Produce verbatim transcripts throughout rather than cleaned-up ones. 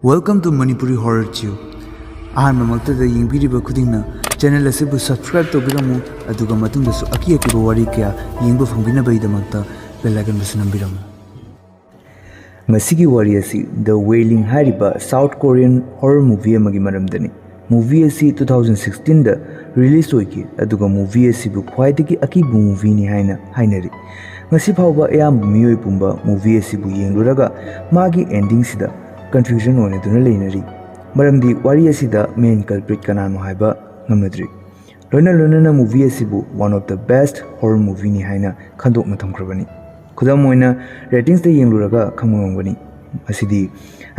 Welcome to Manipuri Horror Tube. ꯑꯍꯥꯟꯕꯃꯛꯇꯗ ꯌꯦꯡꯕꯤꯔꯤꯕ ꯈꯨꯗꯤꯡꯅ ꯆꯦꯅꯦꯜ ꯑꯁꯤꯕꯨ ꯁꯕꯁꯀ꯭ꯔꯥꯏꯕ ꯇꯧꯕꯤꯔꯝꯃꯨ, ꯑꯗꯨꯒ ꯃꯇꯨꯡꯗꯁꯨ ꯑꯀꯤ ꯑꯀꯤꯕ ꯋꯥꯔꯤ ꯀꯌꯥ ꯌꯦꯡꯕ ꯐꯪꯕꯤꯅꯕꯒꯤꯗꯃꯛꯇ ꯕꯦꯜ ꯑꯥꯏꯀꯟꯕꯨꯁꯨ ꯅꯝꯕꯤꯔꯝꯃꯨ꯫ ꯉꯁꯤꯒꯤ ꯋꯥꯔꯤ ꯑꯁꯤ The Wailing ꯍꯥꯏꯔꯤꯕ ꯁꯥꯎꯠ ꯀꯣꯔꯤꯌꯟ ꯍꯣꯔꯔ ꯃꯨꯚꯤ ꯑꯃꯒꯤ ꯃꯔꯝꯗꯅꯤ꯫ ꯃꯨꯚꯤ ꯑꯁꯤ ꯇꯨ ꯊꯥꯎꯖꯟ ꯁꯤꯛꯁꯇꯤꯟꯗ ꯔꯤꯂꯤꯁ ꯑꯣꯏꯈꯤ, ꯑꯗꯨꯒ ꯃꯨꯚꯤ ꯑꯁꯤꯕꯨ ꯈ꯭ꯋꯥꯏꯗꯒꯤ ꯑꯀꯤꯕ ꯃꯨꯚꯤꯅꯤ ꯍꯥꯏꯅ ꯍꯥꯏꯅꯔꯤ꯫ ꯉꯁꯤ ꯐꯥꯎꯕ ꯑꯌꯥꯝꯕ ꯃꯤꯑꯣꯏ ꯄꯨꯝꯕ ꯃꯨꯚꯤ ꯑꯁꯤꯕꯨ ꯌꯦꯡꯂꯨꯔꯒ ꯃꯥꯒꯤ ꯑꯦꯟꯗꯤꯡꯁꯤꯗ ꯀꯟꯐ꯭ꯌꯨꯖꯟ ꯑꯣꯏꯅꯗꯨꯅ ꯂꯩꯅꯔꯤ, ꯃꯔꯝꯗꯤ ꯋꯥꯔꯤ ꯑꯁꯤꯗ ꯃꯦꯟ ꯀꯜꯄ꯭ꯔꯤꯠ ꯀꯅꯥꯅꯣ ꯍꯥꯏꯕ ꯉꯝꯅꯗ꯭ꯔꯤ꯫ ꯂꯣꯏꯅ ꯂꯣꯏꯅꯅ ꯃꯨꯚꯤ ꯑꯁꯤꯕꯨ one of the best horror movieꯅꯤ ꯍꯥꯏꯅ ꯈꯟꯗꯣꯛꯅ ꯊꯝꯈ꯭ꯔꯕꯅꯤ꯫ ꯈꯨꯗꯝ ꯑꯣꯏꯅ, ꯔꯦꯇꯤꯡꯁꯇ ꯌꯦꯡꯂꯨꯔꯒ ꯈꯪꯕ ꯉꯝꯒꯅꯤ꯫ ꯃꯁꯤꯗꯤ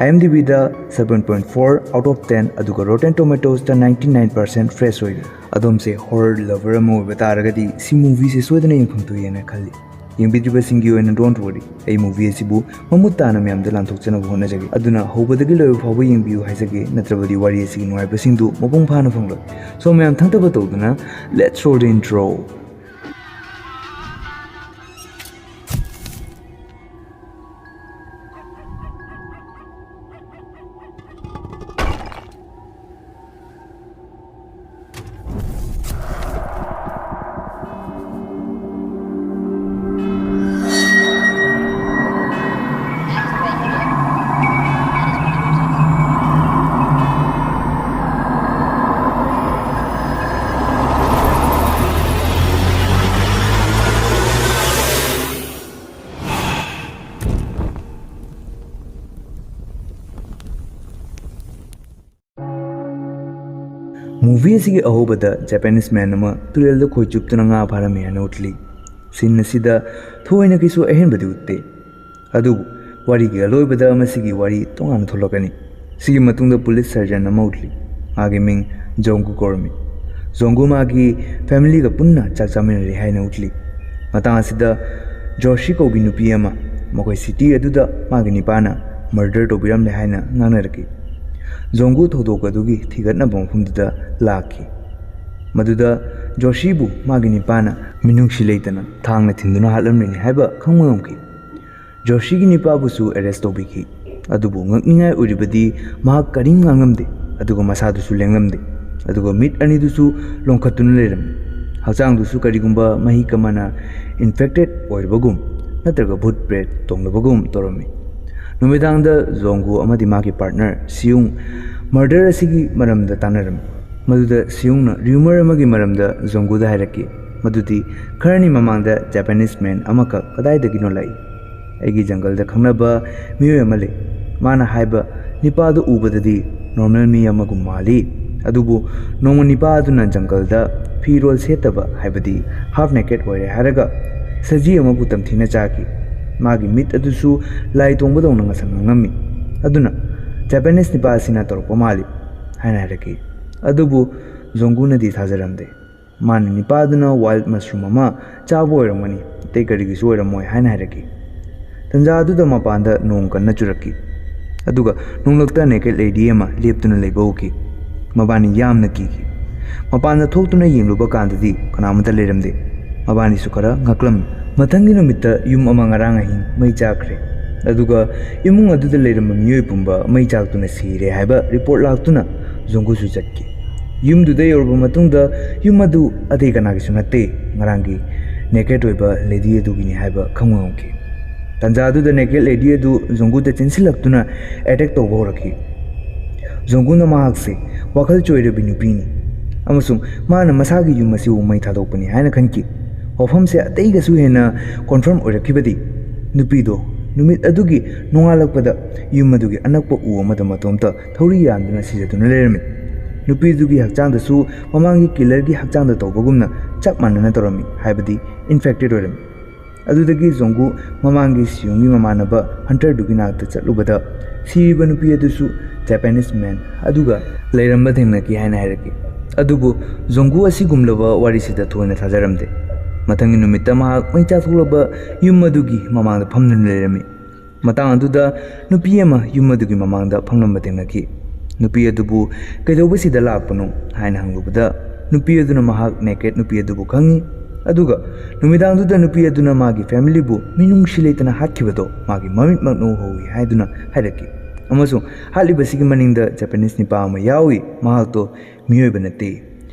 IMDbꯗ seven point four out of ten, ꯑꯗꯨꯒ Rotten Tomatoesꯇ ninety nine percent fresh ꯑꯣꯏꯔꯤ꯫ ꯑꯗꯣꯝꯁꯦ ꯍꯣꯔꯔ ꯂꯚꯔ ꯑꯃ ꯑꯣꯏꯕ ꯇꯥꯔꯒꯗꯤ ꯁꯤ ꯃꯨꯚꯤꯁꯦ ꯁꯣꯏꯗꯅ ꯌꯦꯡꯐꯝ ꯊꯣꯛꯏ ꯍꯥꯏꯅ ꯈꯜꯂꯤ꯫ ꯌꯦꯡꯕꯤꯗ꯭ꯔꯤꯕꯁꯤꯡꯒꯤ ꯑꯣꯏꯅ don't worry, ꯑꯩ ꯃꯨꯚꯤ ꯑꯁꯤꯕꯨ ꯃꯃꯨꯠ ꯇꯥꯅ ꯃꯌꯥꯝꯗ ꯂꯥꯟꯊꯣꯛꯆꯅꯕ ꯍꯣꯠꯅꯖꯒꯦ꯫ ꯑꯗꯨꯅ ꯍꯧꯕꯗꯒꯤ ꯂꯣꯏꯕ ꯐꯥꯎꯕ ꯌꯦꯡꯕꯤꯌꯨ ꯍꯥꯏꯖꯒꯦ, ꯅꯠꯇ꯭ꯔꯕꯗꯤ ꯋꯥꯔꯤ ꯑꯁꯤꯒꯤ ꯅꯨꯡꯉꯥꯏꯕꯁꯤꯡꯗꯨ ꯃꯄꯨꯡ ꯐꯥꯅ ꯐꯪꯂꯣꯏ꯫ So ꯃꯌꯥꯝ ꯊꯪꯊꯕ ꯇꯧꯗꯨꯅ, let's roll the intro. Movie ꯑꯁꯤꯒꯤ ꯑꯍꯧꯕꯗ ꯖꯄꯥꯅꯤꯁ ꯃꯦꯟ ꯑꯃ ꯇꯨꯔꯦꯜꯗ ꯈꯣꯏ ꯆꯨꯞꯇꯨꯅ ꯉꯥ ꯐꯥꯔꯝꯃꯤ ꯍꯥꯏꯅ ꯎꯠꯂꯤ꯫ ꯁꯤꯟ ꯑꯁꯤꯗ ꯊꯣꯏꯅ ꯀꯩꯁꯨ ꯑꯍꯦꯟꯕꯗꯤ ꯎꯠꯇꯦ꯫ ꯑꯗꯨꯕꯨ ꯋꯥꯔꯤꯒꯤ ꯑꯂꯣꯏꯕꯗ ꯃꯁꯤꯒꯤ ꯋꯥꯔꯤ ꯇꯣꯉꯥꯟꯅ ꯊꯣꯛꯂꯛꯀꯅꯤ꯫ ꯁꯤꯒꯤ ꯃꯇꯨꯡꯗ ꯄꯨꯂꯤꯁ ꯁꯔꯖꯟ ꯑꯃ ꯎꯠꯂꯤ꯫ ꯃꯥꯒꯤ ꯃꯤꯡ ꯖꯣꯡꯒꯨ ꯀꯧꯔꯝꯃꯤ꯫ ꯖꯣꯡꯒꯨ ꯃꯥꯒꯤ ꯐꯦꯃꯤꯂꯤꯒ ꯄꯨꯟꯅ ꯆꯥꯛ ꯆꯥꯃꯤꯟꯅꯔꯤ ꯍꯥꯏꯅ ꯎꯠꯂꯤ꯫ ꯃꯇꯥꯡ ꯑꯁꯤꯗ ꯖꯣꯔꯁꯤ ꯀꯧꯕꯤ ꯅꯨꯄꯤ ꯑꯃ ꯃꯈꯣꯏ ꯁꯤꯇꯤ ꯑꯗꯨꯗ ꯃꯥꯒꯤ ꯅꯤꯄꯥꯅ ꯃꯔꯗꯔ ꯇꯧꯕꯤꯔꯝꯂꯦ ꯍꯥꯏꯅ ꯉꯥꯡꯅꯔꯛꯈꯤ꯫ ꯖꯣꯡꯒꯨ ꯊꯧꯗꯣꯛ ꯑꯗꯨꯒꯤ ꯊꯤꯒꯠꯅꯕ ꯃꯐꯝꯗꯨꯗ ꯂꯥꯛꯈꯤ꯫ ꯃꯗꯨꯗ ꯖꯣꯔꯁꯤꯕꯨ ꯃꯥꯒꯤ ꯅꯤꯄꯥꯅ ꯃꯤꯅꯨꯡꯁꯤ ꯂꯩꯇꯅ ꯊꯥꯡꯅ ꯊꯤꯟꯗꯨꯅ ꯍꯥꯠꯂꯝꯂꯤꯅꯤ ꯍꯥꯏꯕ ꯈꯪꯕ ꯉꯝꯈꯤ꯫ ꯖꯣꯔꯁꯤꯒꯤ ꯅꯤꯄꯥꯕꯨꯁꯨ ꯑꯦꯔꯦꯁ ꯇꯧꯕꯤꯈꯤ꯫ ꯑꯗꯨꯕꯨ ꯉꯛꯅꯤꯡꯉꯥꯏ ꯑꯣꯏꯔꯤꯕꯗꯤ ꯃꯍꯥꯛ ꯀꯔꯤꯝ ꯉꯥꯡꯂꯝꯗꯦ, ꯑꯗꯨꯒ ꯃꯁꯥꯗꯨꯁꯨ ꯂꯦꯡꯂꯝꯗꯦ, ꯑꯗꯨꯒ ꯃꯤꯠ ꯑꯅꯤꯗꯨꯁꯨ ꯂꯣꯡꯈꯠꯇꯨꯅ ꯂꯩꯔꯝꯃꯤ꯫ ꯍꯛꯆꯥꯡꯗꯨꯁꯨ ꯀꯔꯤꯒꯨꯝꯕ ꯃꯍꯤꯛ ꯑꯃꯅ ꯏꯟꯐꯦꯛꯇꯦꯠ ꯑꯣꯏꯔꯕꯒꯨꯝ ꯅꯠꯇ꯭ꯔꯒ ꯚꯨꯠ ꯄ꯭ꯔꯦꯠ ꯇꯣꯡꯂꯕꯒꯨꯝ ꯇꯧꯔꯝꯃꯤ꯫ ꯅꯨꯃꯤꯗꯥꯡꯗ ꯖꯣꯡꯒꯨ ꯑꯃꯗꯤ ꯃꯥꯒꯤ ꯄꯥꯔꯠꯅꯔ ꯁꯤꯌꯨꯡ ꯃꯔꯗꯔ ꯑꯁꯤꯒꯤ ꯃꯔꯝꯗ ꯇꯥꯟꯅꯔꯝꯃꯤ꯫ ꯃꯗꯨꯗ ꯁꯤꯌꯨꯡꯅ ꯔ꯭ꯌꯨꯃꯔ ꯑꯃꯒꯤ ꯃꯔꯝꯗ ꯖꯣꯡꯒꯨꯗ ꯍꯥꯏꯔꯛꯈꯤ, ꯃꯗꯨꯗꯤ ꯈꯔꯅꯤ ꯃꯃꯥꯡꯗ ꯖꯄꯥꯅꯤꯁ ꯃꯦꯟ ꯑꯃꯈꯛ ꯀꯗꯥꯏꯗꯒꯤꯅꯣ ꯂꯥꯛꯏ꯫ ꯑꯩꯒꯤ ꯖꯪꯒꯜꯗ ꯈꯪꯅꯕ ꯃꯤꯑꯣꯏ ꯑꯃ ꯂꯩ꯫ ꯃꯥꯅ ꯍꯥꯏꯕ ꯅꯤꯄꯥꯗꯨ ꯎꯕꯗꯗꯤ ꯅꯣꯔꯃꯦꯜ ꯃꯤ ꯑꯃꯒꯨꯝ ꯃꯥꯜꯂꯤ, ꯑꯗꯨꯕꯨ ꯅꯣꯡꯃ ꯅꯤꯄꯥ ꯑꯗꯨꯅ ꯖꯪꯒꯜꯗ ꯐꯤꯔꯣꯜ ꯁꯦꯠꯇꯕ, ꯍꯥꯏꯕꯗꯤ ꯍꯥꯐ ꯅꯦꯀꯦꯠ ꯑꯣꯏꯔꯦ ꯍꯥꯏꯔꯒ ꯁꯖꯤ ꯑꯃꯕꯨ ꯇꯝꯊꯤꯅ ꯆꯥꯈꯤ꯫ ꯃꯥꯒꯤ ꯃꯤꯠ ꯑꯗꯨꯁꯨ ꯂꯥꯏ ꯇꯣꯡꯕꯗꯧꯅ ꯉꯁꯪ ꯉꯥꯡꯉꯝꯃꯤ꯫ ꯑꯗꯨꯅ ꯖꯄꯥꯅꯤꯁ ꯅꯤꯄꯥ ꯑꯁꯤꯅ ꯇꯧꯔꯛꯄ ꯃꯥꯜꯂꯤ ꯍꯥꯏꯅ ꯍꯥꯏꯔꯛꯈꯤ꯫ ꯑꯗꯨꯕꯨ ꯖꯣꯡꯒꯨꯅꯗꯤ ꯊꯥꯖꯔꯝꯗꯦ꯫ ꯃꯥꯅ ꯅꯤꯄꯥꯗꯨꯅ ꯋꯥꯏꯜꯗ ꯃꯁꯔꯨꯝ ꯑꯃ ꯆꯥꯕ ꯑꯣꯏꯔꯝꯒꯅꯤ, ꯑꯇꯩ ꯀꯔꯤꯒꯤꯁꯨ ꯑꯣꯏꯔꯝꯃꯣꯏ ꯍꯥꯏꯅ ꯍꯥꯏꯔꯛꯈꯤ꯫ ꯇꯟꯖꯥ ꯑꯗꯨꯗ ꯃꯄꯥꯟꯗ ꯅꯣꯡ ꯀꯟꯅ ꯆꯨꯔꯛꯈꯤ, ꯑꯗꯨꯒ ꯅꯣꯡꯂꯛꯇ ꯅꯦꯀꯦꯠ ꯂꯦꯗꯤ ꯑꯃ ꯂꯦꯞꯇꯨꯅ ꯂꯩꯕ ꯎꯈꯤ꯫ ꯃꯕꯥꯅꯤ ꯌꯥꯝꯅ ꯀꯤꯈꯤ꯫ ꯃꯄꯥꯟꯗ ꯊꯣꯛꯇꯨꯅ ꯌꯦꯡꯂꯨꯕ ꯀꯥꯟꯗꯗꯤ ꯀꯅꯥꯃꯠꯇ ꯂꯩꯔꯝꯗꯦ꯫ ꯃꯕꯥꯅꯤꯁꯨ ꯈꯔ ꯉꯛꯂꯝꯃꯤ꯫ ꯃꯊꯪꯒꯤ ꯅꯨꯃꯤꯠꯇ ꯌꯨꯝ ꯑꯃ ꯉꯔꯥꯡ ꯑꯍꯤꯡ ꯃꯩ ꯆꯥꯛꯈ꯭ꯔꯦ, ꯑꯗꯨꯒ ꯏꯃꯨꯡ ꯑꯗꯨꯗ ꯂꯩꯔꯝꯕ ꯃꯤꯑꯣꯏ ꯄꯨꯝꯕ ꯃꯩ ꯆꯥꯛꯇꯨꯅ ꯁꯤꯔꯦ ꯍꯥꯏꯕ ꯔꯤꯄꯣꯔꯠ ꯂꯥꯛꯇꯨꯅ ꯖꯣꯡꯒꯨꯁꯨ ꯆꯠꯈꯤ꯫ ꯌꯨꯝꯗꯨꯗ ꯌꯧꯔꯕ ꯃꯇꯨꯡꯗ ꯌꯨꯝ ꯑꯗꯨ ꯑꯇꯩ ꯀꯅꯥꯒꯤꯁꯨ ꯅꯠꯇꯦ, ꯉꯔꯥꯡꯒꯤ ꯅꯦꯀꯦꯠ ꯑꯣꯏꯕ ꯂꯦꯗꯤ ꯑꯗꯨꯒꯤꯅꯤ ꯍꯥꯏꯕ ꯈꯪꯕ ꯉꯝꯈꯤ꯫ ꯇꯟꯖꯥ ꯑꯗꯨꯗ ꯅꯦꯀꯦꯠ ꯂꯦꯗꯤ ꯑꯗꯨ ꯖꯣꯡꯒꯨꯗ ꯆꯦꯟꯁꯤꯜꯂꯛꯇꯨꯅ ꯑꯦꯇꯦꯛ ꯇꯧꯕ ꯍꯧꯔꯛꯈꯤ꯫ ꯖꯣꯡꯒꯨꯅ ꯃꯍꯥꯛꯁꯦ ꯋꯥꯈꯜ ꯆꯣꯏꯔꯕꯤ ꯅꯨꯄꯤꯅꯤ ꯑꯃꯁꯨꯡ ꯃꯥꯅ ꯃꯁꯥꯒꯤ ꯌꯨꯝ ꯑꯁꯤꯕꯨ ꯃꯩ ꯊꯥꯗꯣꯛꯄꯅꯤ ꯍꯥꯏꯅ ꯈꯟꯈꯤ꯫ ꯋꯥꯐꯝꯁꯦ ꯑꯇꯩꯒꯁꯨ ꯍꯦꯟꯅ ꯀꯣꯟꯐꯥꯔꯝ ꯑꯣꯏꯔꯛꯈꯤꯕꯗꯤ ꯅꯨꯄꯤꯗꯣ ꯅꯨꯃꯤꯠ ꯑꯗꯨꯒꯤ ꯅꯣꯡꯉꯥꯜꯂꯛꯄꯗ ꯌꯨꯝ ꯑꯗꯨꯒꯤ ꯑꯅꯛꯄ ꯎ ꯑꯃꯗ ꯃꯇꯣꯝꯇ ꯊꯧꯔꯤ ꯌꯥꯟꯗꯨꯅ ꯁꯤꯖꯗꯨꯅ ꯂꯩꯔꯝꯃꯤ꯫ ꯅꯨꯄꯤꯗꯨꯒꯤ ꯍꯛꯆꯥꯡꯗꯁꯨ ꯃꯃꯥꯡꯒꯤ ꯀꯤꯂꯔꯒꯤ ꯍꯛꯆꯥꯡꯗ ꯇꯧꯕꯒꯨꯝꯅ ꯆꯞ ꯃꯥꯟꯅꯅ ꯇꯧꯔꯝꯃꯤ, ꯍꯥꯏꯕꯗꯤ ꯏꯟꯐꯦꯛꯇꯦꯠ ꯑꯣꯏꯔꯝꯃꯤ꯫ ꯑꯗꯨꯗꯒꯤ ꯖꯣꯡꯒꯨ ꯃꯃꯥꯡꯒꯤ ꯁꯤꯌꯨꯡꯒꯤ ꯃꯃꯥꯟꯅꯕ ꯍꯟꯇꯔꯗꯨꯒꯤ ꯅꯥꯛꯇ ꯆꯠꯂꯨꯕꯗ ꯁꯤꯔꯤꯕ ꯅꯨꯄꯤ ꯑꯗꯨꯁꯨ ꯖꯄꯥꯅꯤꯁ ꯃꯦꯟ ꯑꯗꯨꯒ ꯂꯩꯔꯝꯕ ꯊꯦꯡꯅꯈꯤ ꯍꯥꯏꯅ ꯍꯥꯏꯔꯛꯈꯤ꯫ ꯑꯗꯨꯕꯨ ꯖꯣꯡꯒꯨ ꯑꯁꯤꯒꯨꯝꯂꯕ ꯋꯥꯔꯤꯁꯤꯗ ꯊꯣꯏꯅ ꯊꯥꯖꯔꯝꯗꯦ꯫ ꯃꯊꯪꯒꯤ ꯅꯨꯃꯤꯠꯇ ꯃꯍꯥꯛ ꯃꯩ ꯆꯥꯊꯣꯛꯂꯕ ꯌꯨꯝ ꯑꯗꯨꯒꯤ ꯃꯃꯥꯡꯗ ꯐꯝꯗꯨꯅ ꯂꯩꯔꯝꯃꯤ꯫ ꯃꯇꯥꯡ ꯑꯗꯨꯗ ꯅꯨꯄꯤ ꯑꯃ ꯌꯨꯝ ꯑꯗꯨꯒꯤ ꯃꯃꯥꯡꯗ ꯐꯝꯂꯝꯕ ꯊꯦꯡꯅꯈꯤ꯫ ꯅꯨꯄꯤ ꯑꯗꯨꯕꯨ "ꯀꯩꯗꯧꯕꯁꯤꯗ ꯂꯥꯛꯄꯅꯣ?" ꯍꯥꯏꯅ ꯍꯪꯂꯨꯕꯗ ꯅꯨꯄꯤ ꯑꯗꯨꯅ ꯃꯍꯥꯛ ꯅꯦꯀꯦꯠ ꯅꯨꯄꯤ ꯑꯗꯨꯕꯨ ꯈꯪꯏ꯫ ꯑꯗꯨꯒ ꯅꯨꯃꯤꯗꯥꯡꯗꯨꯗ ꯅꯨꯄꯤ ꯑꯗꯨꯅ ꯃꯥꯒꯤ ꯐꯦꯃꯤꯂꯤꯕꯨ ꯃꯤꯅꯨꯡꯁꯤ ꯂꯩꯇꯅ ꯍꯥꯠꯈꯤꯕꯗꯣ ꯃꯥꯒꯤ ꯃꯃꯤꯠꯃꯛꯅ ꯎꯍꯧꯏ ꯍꯥꯏꯗꯨꯅ ꯍꯥꯏꯔꯛꯈꯤ꯫ ꯑꯃꯁꯨꯡ ꯍꯥꯠꯂꯤꯕꯁꯤꯒꯤ ꯃꯅꯤꯡꯗ ꯖꯄꯥꯅꯤꯁ ꯅꯤꯄꯥ ꯑꯃ ꯌꯥꯎꯏ, ꯃꯍꯥꯛꯇꯣ ꯃꯤꯑꯣꯏꯕ ꯅꯠꯇꯦ,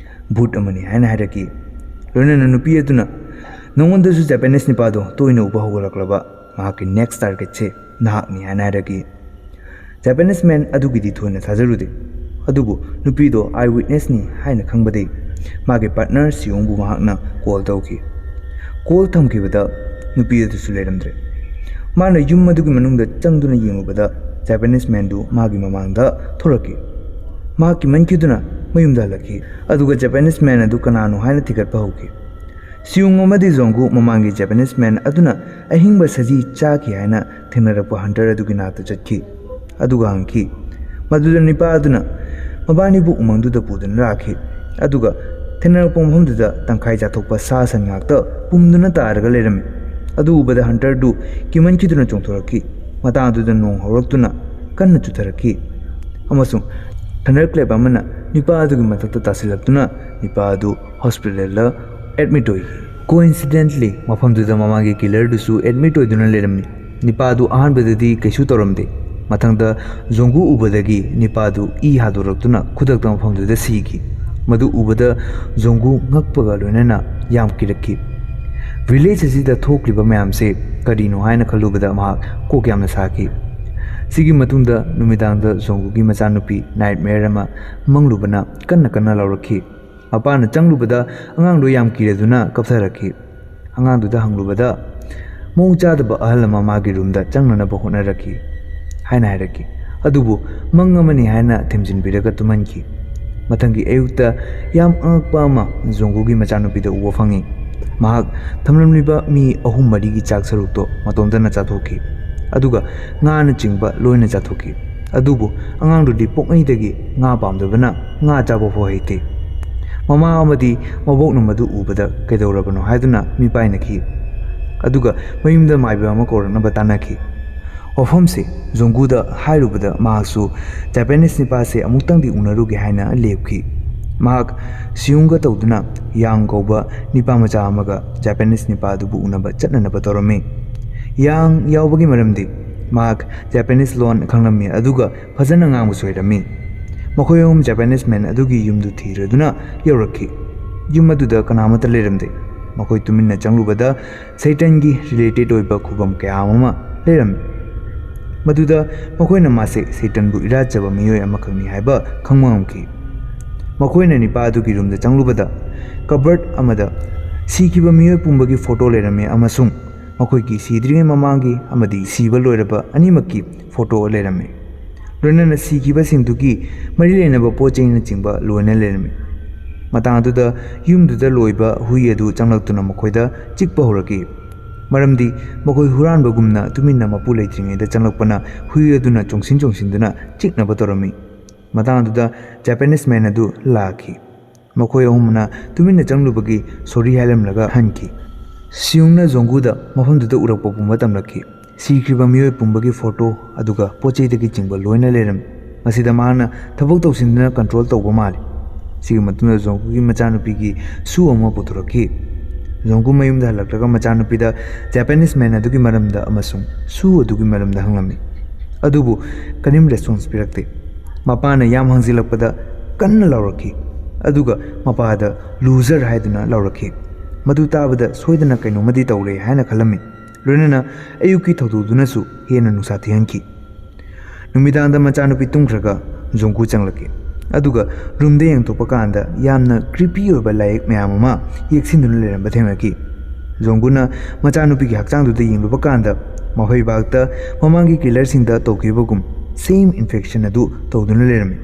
ꯚꯨꯠ ꯑꯃꯅꯤ ꯍꯥꯏꯅ ꯍꯥꯏꯔꯛꯈꯤ꯫ ꯂꯣꯏꯅꯅ ꯅꯨꯄꯤ ꯑꯗꯨꯅ, "ꯅꯉꯣꯟꯗꯁꯨ ꯖꯄꯥꯅꯤꯁ ꯅꯤꯄꯥꯗꯣ ꯇꯣꯏꯅ ꯎꯕ ꯍꯧꯒꯠꯂꯛꯂꯕ? ꯃꯍꯥꯛꯀꯤ ꯅꯦꯛꯁ ꯇꯥꯔꯒꯦꯠꯁꯦ ꯅꯍꯥꯛꯅꯤ" ꯍꯥꯏꯅ ꯍꯥꯏꯔꯛꯈꯤ꯫ ꯖꯄꯥꯅꯤꯁ ꯃꯦꯟ ꯑꯗꯨꯒꯤꯗꯤ ꯊꯣꯏꯅ ꯊꯥꯖꯔꯨꯗꯦ, ꯑꯗꯨꯕꯨ ꯅꯨꯄꯤꯗꯣ ꯑꯥꯏ ꯋꯤꯠꯅꯦꯁꯅꯤ ꯍꯥꯏꯅ ꯈꯪꯕꯗꯒꯤ ꯃꯥꯒꯤ ꯄꯥꯔꯠꯅꯔ ꯁꯤꯌꯣꯡꯕꯨ ꯃꯍꯥꯛꯅ ꯀꯣꯜ ꯇꯧꯈꯤ꯫ ꯀꯣꯜ ꯊꯝꯈꯤꯕꯗ ꯅꯨꯄꯤ ꯑꯗꯨꯁꯨ ꯂꯩꯔꯝꯗ꯭ꯔꯦ꯫ ꯃꯥꯅ ꯌꯨꯝ ꯑꯗꯨꯒꯤ ꯃꯅꯨꯡꯗ ꯆꯪꯗꯨꯅ ꯌꯦꯡꯂꯨꯕꯗ ꯖꯄꯥꯅꯤꯁ ꯃꯦꯟꯗꯨ ꯃꯥꯒꯤ ꯃꯃꯥꯡꯗ ꯊꯣꯔꯛꯈꯤ꯫ ꯃꯍꯥꯛ ꯀꯤꯃꯟꯈꯤꯗꯨꯅ ꯃꯌꯨꯝꯗ ꯍꯜꯂꯛꯈꯤ, ꯑꯗꯨꯒ ꯖꯄꯥꯅꯤꯁ ꯃꯦꯟ ꯑꯗꯨ ꯀꯅꯥꯅꯣ ꯍꯥꯏꯅ ꯊꯤꯒꯠꯄ ꯍꯧꯈꯤ꯫ ꯁꯤꯌꯨꯡ ꯑꯃꯗꯤ ꯖꯣꯡꯒꯨ ꯃꯃꯥꯡꯒꯤ ꯖꯄꯥꯅꯤꯁ ꯃꯦꯟ ꯑꯗꯨꯅ ꯑꯍꯤꯡꯕ ꯁꯖꯤ ꯆꯥꯈꯤ ꯍꯥꯏꯅ ꯊꯦꯡꯅꯔꯛꯄ ꯍꯟꯇꯔ ꯑꯗꯨꯒꯤ ꯅꯥꯛꯇ ꯆꯠꯈꯤ, ꯑꯗꯨꯒ ꯍꯪꯈꯤ꯫ ꯃꯗꯨꯗ ꯅꯤꯄꯥ ꯑꯗꯨꯅ ꯃꯕꯥꯅꯤꯕꯨ ꯎꯃꯪꯗꯨꯗ ꯄꯨꯗꯨꯅ ꯂꯥꯛꯈꯤ, ꯑꯗꯨꯒ ꯊꯦꯡꯅꯔꯛꯄ ꯃꯐꯝꯗꯨꯗ ꯇꯪꯈꯥꯏ ꯆꯥꯊꯣꯛꯄ ꯁꯥ ꯁꯟ ꯉꯥꯛꯇ ꯄꯨꯝꯗꯨꯅ ꯇꯥꯔꯒ ꯂꯩꯔꯝꯃꯤ꯫ ꯑꯗꯨ ꯎꯕꯗ ꯍꯟꯇꯔꯗꯨ ꯀꯤꯃꯟꯈꯤꯗꯨꯅ ꯆꯣꯡꯊꯣꯔꯛꯈꯤ꯫ ꯃꯇꯥꯡ ꯑꯗꯨꯗ ꯅꯣꯡ ꯍꯧꯔꯛꯇꯨꯅ ꯀꯟꯅ ꯆꯨꯊꯔꯛꯈꯤ, ꯑꯃꯁꯨꯡ ꯊꯟꯗꯔ ꯀ꯭ꯂꯦꯞ ꯑꯃꯅ ꯅꯤꯄꯥ ꯑꯗꯨꯒꯤ ꯃꯊꯛꯇ ꯇꯥꯁꯤꯜꯂꯛꯇꯨꯅ ꯅꯤꯄꯥ ꯑꯗꯨ ꯍꯣꯁꯄꯤꯇꯥꯜꯗ ꯑꯦꯗꯃꯤꯠ ꯑꯣꯏꯈꯤ꯫ ꯀꯣꯏꯟꯁꯤꯗꯦꯟꯠꯂꯤ, ꯃꯐꯝꯗꯨꯗ ꯃꯃꯥꯡꯒꯤ ꯀꯤꯂꯔꯗꯨꯁꯨ ꯑꯦꯗꯃꯤꯠ ꯑꯣꯏꯗꯨꯅ ꯂꯩꯔꯝꯃꯤ꯫ ꯅꯤꯄꯥ ꯑꯗꯨ ꯑꯍꯥꯟꯕꯗꯗꯤ ꯀꯩꯁꯨ ꯇꯧꯔꯝꯗꯦ꯫ ꯃꯊꯪꯗ ꯖꯣꯡꯒꯨ ꯎꯕꯗꯒꯤ ꯅꯤꯄꯥ ꯑꯗꯨ ꯏ ꯍꯥꯗꯣꯔꯛꯇꯨꯅ ꯈꯨꯗꯛꯇ ꯃꯐꯝꯗꯨꯗ ꯁꯤꯈꯤ꯫ ꯃꯗꯨ ꯎꯕꯗ ꯖꯣꯡꯒꯨ ꯉꯛꯄꯒ ꯂꯣꯏꯅꯅ ꯌꯥꯝ ꯀꯤꯔꯛꯈꯤ꯫ ꯚꯤꯂꯦꯖ ꯑꯁꯤꯗ ꯊꯣꯛꯂꯤꯕ ꯃꯌꯥꯝꯁꯦ ꯀꯔꯤꯅꯣ ꯍꯥꯏꯅ ꯈꯜꯂꯨꯕꯗ ꯃꯍꯥꯛ ꯀꯣꯛ ꯌꯥꯝꯅ ꯁꯥꯈꯤ꯫ ꯁꯤꯒꯤ ꯃꯇꯨꯡꯗ ꯅꯨꯃꯤꯗꯥꯡꯗ ꯖꯣꯡꯒꯨꯒꯤ ꯃꯆꯥꯅꯨꯄꯤ ꯅꯥꯏꯠꯃꯦꯌꯔ ꯑꯃ ꯃꯪꯂꯨꯕꯅ ꯀꯟꯅ ꯀꯟꯅ ꯂꯥꯎꯔꯛꯈꯤ꯫ ꯃꯄꯥꯅ ꯆꯪꯂꯨꯕꯗ ꯑꯉꯥꯡꯗꯨ ꯌꯥꯝ ꯀꯤꯔꯗꯨꯅ ꯀꯞꯊꯔꯛꯈꯤ꯫ ꯑꯉꯥꯡꯗꯨꯗ ꯍꯪꯂꯨꯕꯗ, "ꯃꯑꯣꯡ ꯆꯥꯗꯕ ꯑꯍꯜ ꯑꯃ ꯃꯥꯒꯤ ꯔꯨꯝꯗ ꯆꯪꯅꯅꯕ ꯍꯣꯠꯅꯔꯛꯈꯤ" ꯍꯥꯏꯅ ꯍꯥꯏꯔꯛꯈꯤ꯫ ꯑꯗꯨꯕꯨ ꯃꯪ ꯑꯃꯅꯤ ꯍꯥꯏꯅ ꯊꯦꯝꯖꯤꯟꯕꯤꯔꯒ ꯇꯨꯝꯍꯟꯈꯤ꯫ ꯃꯊꯪꯒꯤ ꯑꯌꯨꯛꯇ ꯌꯥꯝ ꯑꯉꯛꯄ ꯑꯃ ꯖꯣꯡꯒꯨꯒꯤ ꯃꯆꯥꯅꯨꯄꯤꯗ ꯎꯕ ꯐꯪꯉꯤ꯫ ꯃꯍꯥꯛ ꯊꯝꯂꯝꯂꯤꯕ ꯃꯤ ꯑꯍꯨꯝ ꯃꯔꯤꯒꯤ ꯆꯥꯛ ꯁꯔꯨꯛꯇꯣ ꯃꯇꯣꯝꯇꯅ ꯆꯥꯊꯣꯛꯈꯤ, ꯑꯗꯨꯒ ꯉꯥꯅꯆꯤꯡꯕ ꯂꯣꯏꯅ ꯆꯥꯊꯣꯛꯈꯤ꯫ ꯑꯗꯨꯕꯨ ꯑꯉꯥꯡꯗꯨꯗꯤ ꯄꯣꯛꯉꯩꯗꯒꯤ ꯉꯥ ꯄꯥꯝꯗꯕꯅ ꯉꯥ ꯆꯥꯕ ꯐꯥꯎ ꯍꯩꯇꯦ꯫ ꯃꯃꯥ ꯑꯃꯗꯤ ꯃꯕꯣꯛꯅ ꯃꯗꯨ ꯎꯕꯗ ꯀꯩꯗꯧꯔꯕꯅꯣ ꯍꯥꯏꯗꯨꯅ ꯃꯤꯄꯥꯏꯅꯈꯤ, ꯑꯗꯨꯒ ꯃꯌꯨꯝꯗ ꯃꯥꯏꯕ ꯑꯃ ꯀꯧꯔꯛꯅꯕ ꯇꯥꯟꯅꯈꯤ꯫ ꯋꯥꯐꯝꯁꯦ ꯖꯣꯡꯒꯨꯗ ꯍꯥꯏꯔꯨꯕꯗ ꯃꯍꯥꯛꯁꯨ ꯖꯄꯥꯅꯤꯁ ꯅꯤꯄꯥꯁꯦ ꯑꯃꯨꯛꯇꯪꯗꯤ ꯎꯅꯔꯨꯒꯦ ꯍꯥꯏꯅ ꯂꯦꯞꯈꯤ꯫ ꯃꯍꯥꯛ ꯁꯤꯌꯨꯡꯒ ꯇꯧꯗꯨꯅ ꯌꯥꯡ ꯀꯧꯕ ꯅꯤꯄꯥ ꯃꯆꯥ ꯑꯃꯒ ꯖꯄꯥꯅꯤꯁ ꯅꯤꯄꯥ ꯑꯗꯨꯕꯨ ꯎꯅꯕ ꯆꯠꯅꯅꯕ ꯇꯧꯔꯝꯃꯤ꯫ ꯌꯥꯡ ꯌꯥꯎꯕꯒꯤ ꯃꯔꯝꯗꯤ ꯃꯍꯥꯛ ꯖꯄꯥꯅꯤꯁ ꯂꯣꯟ ꯈꯪꯂꯝꯃꯤ, ꯑꯗꯨꯒ ꯐꯖꯅ ꯉꯥꯡꯕꯁꯨ ꯍꯩꯔꯝꯃꯤ꯫ ꯃꯈꯣꯏ ꯑꯍꯨꯝ ꯖꯄꯥꯅꯤꯁ ꯃꯦꯟ ꯑꯗꯨꯒꯤ ꯌꯨꯝꯗꯨ ꯊꯤꯔꯗꯨꯅ ꯌꯧꯔꯛꯈꯤ꯫ ꯌꯨꯝ ꯑꯗꯨꯗ ꯀꯅꯥꯃꯠꯇ ꯂꯩꯔꯝꯗꯦ꯫ ꯃꯈꯣꯏ ꯇꯨꯃꯤꯟꯅ ꯆꯪꯂꯨꯕꯗ ꯁꯩꯇꯟꯒꯤ ꯔꯤꯂꯦꯇꯦꯠ ꯑꯣꯏꯕ ꯈꯨꯕꯝ ꯀꯌꯥ ꯑꯃ ꯂꯩꯔꯝꯃꯤ꯫ ꯃꯗꯨꯗ ꯃꯈꯣꯏꯅ ꯃꯥꯁꯦ ꯁꯩꯇꯟꯕꯨ ꯏꯔꯥꯠꯆꯕ ꯃꯤꯑꯣꯏ ꯑꯃꯈꯛꯅꯤ ꯍꯥꯏꯕ ꯈꯪꯕ ꯉꯝꯈꯤ꯫ ꯃꯈꯣꯏꯅ ꯅꯤꯄꯥ ꯑꯗꯨꯒꯤ ꯔꯨꯝꯗ ꯆꯪꯂꯨꯕꯗ ꯀꯕꯔꯠ ꯑꯃꯗ ꯁꯤꯈꯤꯕ ꯃꯤꯑꯣꯏ ꯄꯨꯝꯕꯒꯤ ꯐꯣꯇꯣ ꯂꯩꯔꯝꯃꯤ, ꯑꯃꯁꯨꯡ ꯃꯈꯣꯏꯒꯤ ꯁꯤꯗ꯭ꯔꯤꯉꯩ ꯃꯃꯥꯡꯒꯤ ꯑꯃꯗꯤ ꯁꯤꯕ ꯂꯣꯏꯔꯕ ꯑꯅꯤꯃꯛꯀꯤ ꯐꯣꯇꯣ ꯂꯩꯔꯝꯃꯤ꯫ ꯂꯣꯏꯅꯅ ꯁꯤꯈꯤꯕꯁꯤꯡꯗꯨꯒꯤ ꯃꯔꯤ ꯂꯩꯅꯕ ꯄꯣꯠ ꯆꯩꯅꯆꯤꯡꯕ ꯂꯣꯏꯅ ꯂꯩꯔꯝꯃꯤ꯫ ꯃꯇꯥꯡ ꯑꯗꯨꯗ ꯌꯨꯝꯗꯨꯗ ꯂꯣꯏꯕ ꯍꯨꯏ ꯑꯗꯨ ꯆꯪꯂꯛꯇꯨꯅ ꯃꯈꯣꯏꯗ ꯆꯤꯛꯄ ꯍꯧꯔꯛꯈꯤ, ꯃꯔꯝꯗꯤ ꯃꯈꯣꯏ ꯍꯨꯔꯥꯟꯕꯒꯨꯝꯅ ꯇꯨꯃꯤꯟꯅ ꯃꯄꯨ ꯂꯩꯇ꯭ꯔꯤꯉꯩꯗ ꯆꯪꯂꯛꯄꯅ ꯍꯨꯏ ꯑꯗꯨꯅ ꯆꯣꯡꯁꯤꯟ ꯆꯣꯡꯁꯤꯟꯗꯨꯅ ꯆꯤꯛꯅꯕ ꯇꯧꯔꯝꯃꯤ꯫ ꯃꯇꯥꯡ ꯑꯗꯨꯗ ꯖꯄꯥꯅꯤꯁ ꯃꯦꯟ ꯑꯗꯨ ꯂꯥꯛꯈꯤ꯫ ꯃꯈꯣꯏ ꯑꯍꯨꯝꯅ ꯇꯨꯃꯤꯟꯅ ꯆꯪꯂꯨꯕꯒꯤ ꯁꯣꯔꯤ ꯍꯥꯏꯔꯝꯂꯒ ꯍꯟꯈꯤ꯫ ꯁꯤꯌꯨꯡꯅ ꯖꯣꯡꯒꯨꯗ ꯃꯐꯝꯗꯨꯗ ꯎꯔꯛꯄ ꯄꯨꯝꯕ ꯇꯝꯂꯛꯈꯤ꯫ ꯁꯤꯈ꯭ꯔꯤꯕ ꯃꯤꯑꯣꯏ ꯄꯨꯝꯕꯒꯤ ꯐꯣꯇꯣ ꯑꯗꯨꯒ ꯄꯣꯠ ꯆꯩꯗꯒꯤ ꯆꯤꯡꯕ ꯂꯣꯏꯅ ꯂꯩꯔꯝꯃꯤ꯫ ꯃꯁꯤꯗ ꯃꯍꯥꯛꯅ ꯊꯕꯛ ꯇꯧꯁꯤꯟꯗꯨꯅ ꯀꯟꯇ꯭ꯔꯣꯜ ꯇꯧꯕ ꯃꯥꯜꯂꯤ꯫ ꯁꯤꯒꯤ ꯃꯇꯨꯡꯗ ꯖꯣꯡꯒꯨꯒꯤ ꯃꯆꯥꯅꯨꯄꯤꯒꯤ ꯁꯨ ꯑꯃ ꯄꯨꯊꯣꯔꯛꯈꯤ꯫ ꯖꯣꯡꯒꯨ ꯃꯌꯨꯝꯗ ꯍꯜꯂꯛꯂꯒ ꯃꯆꯥꯅꯨꯄꯤꯗ ꯖꯄꯥꯅꯤꯁ ꯃꯦꯟ ꯑꯗꯨꯒꯤ ꯃꯔꯝꯗ ꯑꯃꯁꯨꯡ ꯁꯨ ꯑꯗꯨꯒꯤ ꯃꯔꯝꯗ ꯍꯪꯂꯝꯃꯤ꯫ ꯑꯗꯨꯕꯨ ꯀꯔꯤꯝ ꯔꯦꯁꯄꯣꯟꯁ ꯄꯤꯔꯛꯇꯦ꯫ ꯃꯄꯥꯅ ꯌꯥꯝ ꯍꯪꯖꯤꯜꯂꯛꯄꯗ ꯀꯟꯅ ꯂꯥꯎꯔꯛꯈꯤ, ꯑꯗꯨꯒ ꯃꯄꯥꯗ "ꯂꯨꯖꯔ" ꯍꯥꯏꯗꯨꯅ ꯂꯥꯎꯔꯛꯈꯤ꯫ ꯃꯗꯨ ꯇꯥꯕꯗ ꯁꯣꯏꯗꯅ ꯀꯩꯅꯣꯝꯃꯗꯤ ꯇꯧꯔꯦ ꯍꯥꯏꯅ ꯈꯜꯂꯝꯃꯤ꯫ ꯂꯣꯏꯅꯅ ꯑꯌꯨꯛꯀꯤ ꯊꯧꯗꯣꯛꯇꯨꯅꯁꯨ ꯍꯦꯟꯅ ꯅꯨꯡꯁꯥ ꯊꯤꯍꯟꯈꯤ꯫ ꯅꯨꯃꯤꯗꯥꯡꯗ ꯃꯆꯥꯅꯨꯄꯤ ꯇꯨꯝꯈ꯭ꯔꯒ ꯖꯣꯡꯒꯨ ꯆꯪꯂꯛꯈꯤ, ꯑꯗꯨꯒ ꯔꯨꯝꯗ ꯌꯦꯡꯊꯣꯛꯄ ꯀꯥꯟꯗ ꯌꯥꯝꯅ ꯀ꯭ꯔꯤꯄꯤ ꯑꯣꯏꯕ ꯂꯥꯏꯌꯦꯛ ꯃꯌꯥꯝ ꯑꯃ ꯌꯦꯛꯁꯤꯟꯗꯨꯅ ꯂꯩꯔꯝꯕ ꯊꯦꯡꯅꯈꯤ꯫ ꯖꯣꯡꯒꯨꯅ ꯃꯆꯥꯅꯨꯄꯤꯒꯤ ꯍꯛꯆꯥꯡꯗꯨꯗ ꯌꯦꯡꯂꯨꯕ ꯀꯥꯟꯗ ꯃꯈꯣꯏ ꯕꯥꯛꯇ ꯃꯃꯥꯡꯒꯤ ꯀꯤꯂꯔꯁꯤꯡꯗ ꯇꯧꯈꯤꯕꯒꯨꯝ ꯁꯦꯝ ꯏꯟꯐꯦꯛꯁꯟ ꯑꯗꯨ ꯇꯧꯗꯨꯅ ꯂꯩꯔꯝꯃꯤ꯫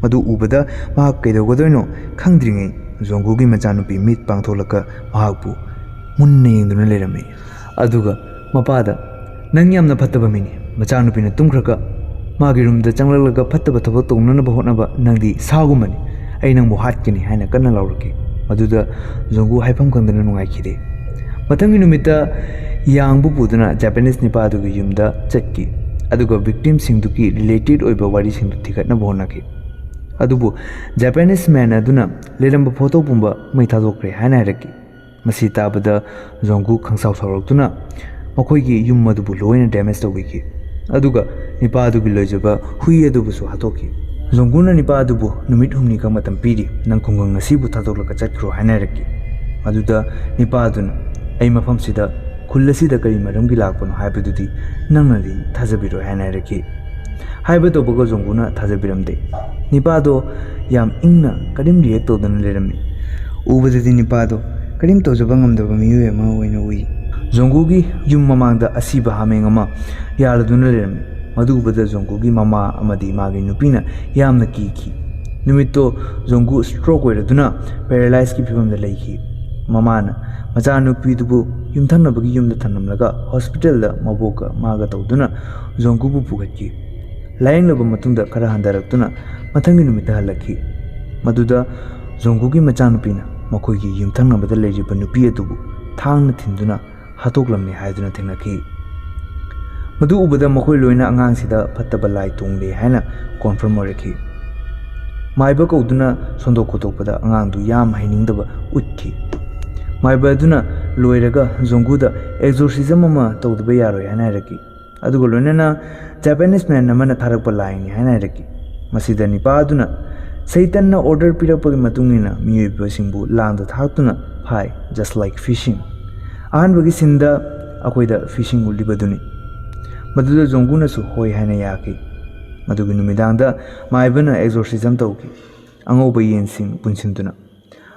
ꯃꯗꯨ ꯎꯕꯗ ꯃꯍꯥꯛ ꯀꯩꯗꯧꯒꯗꯣꯏꯅꯣ ꯈꯪꯗ꯭ꯔꯤꯉꯩ ꯖꯣꯡꯒꯨꯒꯤ ꯃꯆꯥꯅꯨꯄꯤ ꯃꯤꯠ ꯄꯥꯡꯊꯣꯛꯂꯒ ꯃꯍꯥꯛꯄꯨ ꯃꯨꯟꯅ ꯌꯦꯡꯗꯨꯅ ꯂꯩꯔꯝꯃꯤ꯫ ꯑꯗꯨꯒ ꯃꯄꯥꯗ, "ꯅꯪ ꯌꯥꯝꯅ ꯐꯠꯇꯕ ꯃꯤꯅꯤ꯫ ꯃꯆꯥꯅꯨꯄꯤꯅ ꯇꯨꯝꯈ꯭ꯔꯒ ꯃꯥꯒꯤ ꯔꯨꯝꯗ ꯆꯪꯂꯛꯂꯒ ꯐꯠꯇꯕ ꯊꯕꯛ ꯇꯧꯅꯅꯕ ꯍꯣꯠꯅꯕ ꯅꯪꯗꯤ ꯁꯥꯒꯨꯝꯕꯅꯤ꯫ ꯑꯩ ꯅꯪꯕꯨ ꯍꯥꯠꯀꯅꯤ" ꯍꯥꯏꯅ ꯀꯟꯅ ꯂꯥꯎꯔꯛꯈꯤ꯫ ꯃꯗꯨꯗ ꯖꯣꯡꯒꯨ ꯍꯥꯏꯐꯝ ꯈꯪꯗꯅ ꯅꯨꯡꯉꯥꯏꯈꯤꯗꯦ꯫ ꯃꯊꯪꯒꯤ ꯅꯨꯃꯤꯠꯇ ꯌꯥꯡꯕꯨ ꯄꯨꯗꯨꯅ ꯖꯄꯥꯅꯤꯁ ꯅꯤꯄꯥ ꯑꯗꯨꯒꯤ ꯌꯨꯝꯗ ꯆꯠꯈꯤ, ꯑꯗꯨꯒ ꯚꯤꯛꯇꯤꯝꯁꯤꯡꯗꯨꯒꯤ ꯔꯤꯂꯦꯇꯦꯠ ꯑꯣꯏꯕ ꯋꯥꯔꯤꯁꯤꯡꯗꯨ ꯊꯤꯒꯠꯅꯕ ꯍꯣꯠꯅꯈꯤ꯫ ꯑꯗꯨꯕꯨ Japanese man ꯑꯗꯨꯅ ꯂꯩꯔꯝꯕ ꯐꯣꯇꯣ ꯄꯨꯝꯕ ꯃꯩ ꯊꯥꯗꯣꯛꯈ꯭ꯔꯦ ꯍꯥꯏꯅ ꯍꯥꯏꯔꯛꯈꯤ꯫ ꯃꯁꯤ ꯇꯥꯕꯗ ꯖꯣꯡꯒꯨ ꯈꯪꯁꯥꯎ ꯁꯥꯎꯔꯛꯇꯨꯅ ꯃꯈꯣꯏꯒꯤ ꯌꯨꯝ ꯑꯗꯨꯕꯨ ꯂꯣꯏꯅ ꯗꯦꯃꯦꯖ ꯇꯧꯕꯤꯈꯤ꯫ ꯑꯗꯨꯒ ꯅꯤꯄꯥ ꯑꯗꯨꯒꯤ ꯂꯣꯏꯖꯕ ꯍꯨꯏ ꯑꯗꯨꯕꯨꯁꯨ ꯍꯥꯠꯇꯣꯛꯈꯤ꯫ ꯖꯣꯡꯒꯨꯅ ꯅꯤꯄꯥ ꯑꯗꯨꯕꯨ ꯅꯨꯃꯤꯠ ꯍꯨꯝꯅꯤꯈꯛ ꯃꯇꯝ ꯄꯤꯔꯤ, ꯅꯪ ꯈꯨꯡꯒꯪ ꯑꯁꯤꯕꯨ ꯊꯥꯗꯣꯛꯂꯒ ꯆꯠꯈ꯭ꯔꯣ ꯍꯥꯏꯅ ꯍꯥꯏꯔꯛꯈꯤ꯫ ꯑꯗꯨꯗ ꯅꯤꯄꯥ ꯑꯗꯨꯅ, "ꯑꯩ ꯃꯐꯝꯁꯤꯗ, ꯈꯨꯜ ꯑꯁꯤꯗ ꯀꯔꯤ ꯃꯔꯝꯒꯤ ꯂꯥꯛꯄꯅꯣ ꯍꯥꯏꯕꯗꯨꯗꯤ ꯅꯪꯅꯗꯤ ꯊꯥꯖꯕꯤꯔꯣꯏ" ꯍꯥꯏꯅ ꯍꯥꯏꯔꯛꯈꯤ꯫ ꯍꯥꯏꯕ ꯇꯧꯕꯒ ꯖꯣꯡꯒꯨꯅ ꯊꯥꯖꯕꯤꯔꯝꯗꯦ꯫ ꯅꯤꯄꯥꯗꯣ ꯌꯥꯝ ꯏꯪꯅ ꯀꯔꯤꯝ ꯔꯤꯌꯦꯛ ꯇꯧꯗꯅ ꯂꯩꯔꯝꯃꯤ꯫ ꯎꯕꯗꯗꯤ ꯅꯤꯄꯥꯗꯣ ꯀꯔꯤꯝ ꯇꯧꯖꯕ ꯉꯝꯗꯕ ꯃꯤꯑꯣꯏ ꯑꯃ ꯑꯣꯏꯅ ꯎꯏ꯫ ꯖꯣꯡꯒꯨꯒꯤ ꯌꯨꯝ ꯃꯃꯥꯡꯗ ꯑꯁꯤꯕ ꯍꯥꯃꯦꯡ ꯑꯃ ꯌꯥꯜꯂꯗꯨꯅ ꯂꯩꯔꯝꯃꯤ꯫ ꯃꯗꯨ ꯎꯕꯗ ꯖꯣꯡꯒꯨꯒꯤ ꯃꯃꯥ ꯑꯃꯗꯤ ꯃꯥꯒꯤ ꯅꯨꯄꯤꯅ ꯌꯥꯝꯅ ꯀꯤꯈꯤ꯫ ꯅꯨꯃꯤꯠꯇꯣ ꯖꯣꯡꯒꯨ ꯁ꯭ꯇ꯭ꯔꯣꯛ ꯑꯣꯏꯔꯗꯨꯅ ꯄꯦꯔꯥꯂꯥꯏꯁꯀꯤ ꯐꯤꯕꯝꯗ ꯂꯩꯈꯤ꯫ ꯃꯃꯥꯅ ꯃꯆꯥꯅꯨꯄꯤꯗꯨꯕꯨ ꯌꯨꯝꯊꯪꯅꯕꯒꯤ ꯌꯨꯝꯗ ꯊꯝꯂꯝꯂꯒ ꯍꯣꯁꯄꯤꯇꯥꯜꯗ ꯃꯕꯣꯛꯀ ꯃꯥꯒ ꯇꯧꯗꯨꯅ ꯖꯣꯡꯒꯨꯕꯨ ꯄꯨꯈꯠꯈꯤ꯫ ꯂꯥꯌꯦꯡꯂꯕ ꯃꯇꯨꯡꯗ ꯈꯔ ꯍꯟꯊꯔꯛꯇꯨꯅ ꯃꯊꯪꯒꯤ ꯅꯨꯃꯤꯠꯇ ꯍꯜꯂꯛꯈꯤ꯫ ꯃꯗꯨꯗ ꯖꯣꯡꯒꯨꯒꯤ ꯃꯆꯥꯅꯨꯄꯤꯅ ꯃꯈꯣꯏꯒꯤ ꯌꯨꯝꯊꯪꯅꯕꯗ ꯂꯩꯔꯤꯕ ꯅꯨꯄꯤ ꯑꯗꯨꯕꯨ ꯊꯥꯡꯅ ꯊꯤꯟꯗꯨꯅ ꯍꯥꯠꯇꯣꯛꯂꯝꯃꯤ ꯍꯥꯏꯗꯨꯅ ꯊꯦꯡꯅꯈꯤ꯫ ꯃꯗꯨ ꯎꯕꯗ ꯃꯈꯣꯏ ꯂꯣꯏꯅ ꯑꯉꯥꯡꯁꯤꯗ ꯐꯠꯇꯕ ꯂꯥꯏ ꯇꯣꯡꯂꯦ ꯍꯥꯏꯅ ꯀꯣꯟꯐꯥꯔꯝ ꯑꯣꯏꯔꯛꯈꯤ꯫ ꯃꯥꯏꯕ ꯀꯧꯗꯨꯅ ꯁꯣꯟꯗꯣꯛ ꯈꯣꯠꯇꯣꯛꯄꯗ ꯑꯉꯥꯡꯗꯨ ꯌꯥꯝ ꯍꯩꯅꯤꯡꯗꯕ ꯎꯠꯈꯤ꯫ ꯃꯥꯏꯕ ꯑꯗꯨꯅ ꯂꯣꯏꯔꯒ ꯖꯣꯡꯒꯨꯗ ꯑꯦꯛꯖꯣꯔꯁꯤꯖꯝ ꯑꯃ ꯇꯧꯗꯕ ꯌꯥꯔꯣꯏ ꯍꯥꯏꯅ ꯍꯥꯏꯔꯛꯈꯤ꯫ ꯑꯗꯨꯒ ꯂꯣꯏꯅꯅ Japanese man ꯑꯃꯅ ꯊꯥꯔꯛꯄ ꯂꯥꯏꯅꯤ ꯍꯥꯏꯅ ꯍꯥꯏꯔꯛꯈꯤ꯫ ꯃꯁꯤꯗ ꯅꯤꯄꯥ ꯑꯗꯨꯅ, "ꯁꯩꯇꯟꯅ ꯑꯣꯔꯗꯔ ꯄꯤꯔꯛꯄꯒꯤ ꯃꯇꯨꯡ ꯏꯟꯅ ꯃꯤꯑꯣꯏꯕꯁꯤꯡꯕꯨ ꯂꯥꯡꯗ ꯊꯥꯛꯇꯨꯅ ꯐꯥꯏ, just like fishing꯫ ꯑꯍꯥꯟꯕꯒꯤ ꯁꯤꯟꯗ ꯑꯩꯈꯣꯏꯗ ꯐꯤꯁꯤꯡ ꯎꯠꯂꯤꯕꯗꯨꯅꯤ꯫ ꯃꯗꯨꯗ ꯖꯣꯡꯒꯨꯅꯁꯨ ꯍꯣꯏ ꯍꯥꯏꯅ ꯌꯥꯈꯤ꯫ ꯃꯗꯨꯒꯤ ꯅꯨꯃꯤꯗꯥꯡꯗ ꯃꯥꯏꯕꯅ ꯑꯦꯛꯖꯣꯔꯁꯤꯖꯝ ꯇꯧꯈꯤ, ꯑꯉꯧꯕ ꯌꯦꯟꯁꯤꯡ ꯄꯨꯟꯁꯤꯟꯗꯨꯅ꯫